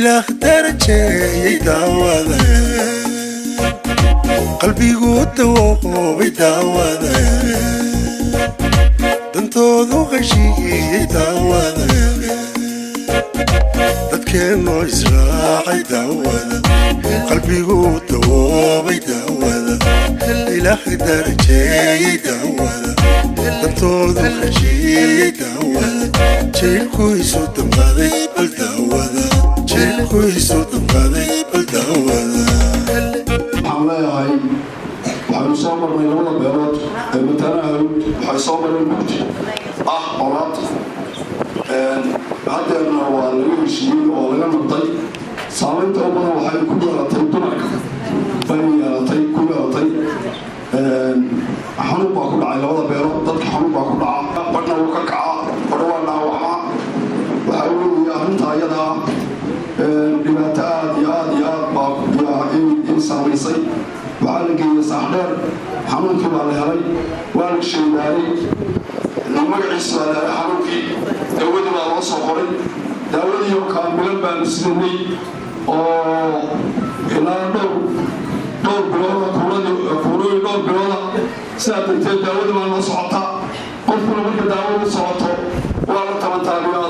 Ilaah darajeeyay daawada, qalbigu dawoobay daawada, dantoodu heshiiyey daawada, dadkeennoo israacay daawada, qalbigu dawoobay daawada, Ilaah darajeeyay daawada, dantoodu heshiiyey daawada, jiilku isu damqaday bal daawada, jiilku isu damqaday bal daawada. Waxaan leeyahay, waxaynu soo marnay labada beelood ee Mataanaha Hawd, waxay soo mareen mugdi ah colaad. Haddeerna waa laga heshiiyey oo laga nabday. Saamaynta u badan waxay ku yeelatay dumarka bay yeelatay, ku yeelatay. Xanuun baa ku dhacay labada beelood dadka, xanuun baa ku dhaca, badhna wuu ka kacaa, badh waa dhaawacmaa. Waxaa weeye arrinta ayadaa dhibaato aad iyo aad iyo aad baa in saamaysay. Waxaa la geeyey Saaxdheer, xanuunkii baa la helay, waa la sheegaaray, magaciisa baa la helay xanuunkii, daawadii baa loo soo qoray. Daawadii oo kaamilan baanu sidanay oo ilaa dhowr bilooda, kuurooyin dhowr bilooda. Sidaa darteed daawadii baa noo socotaa. Qofkuna marka daawadu socoto waa la tabantaabiyaa.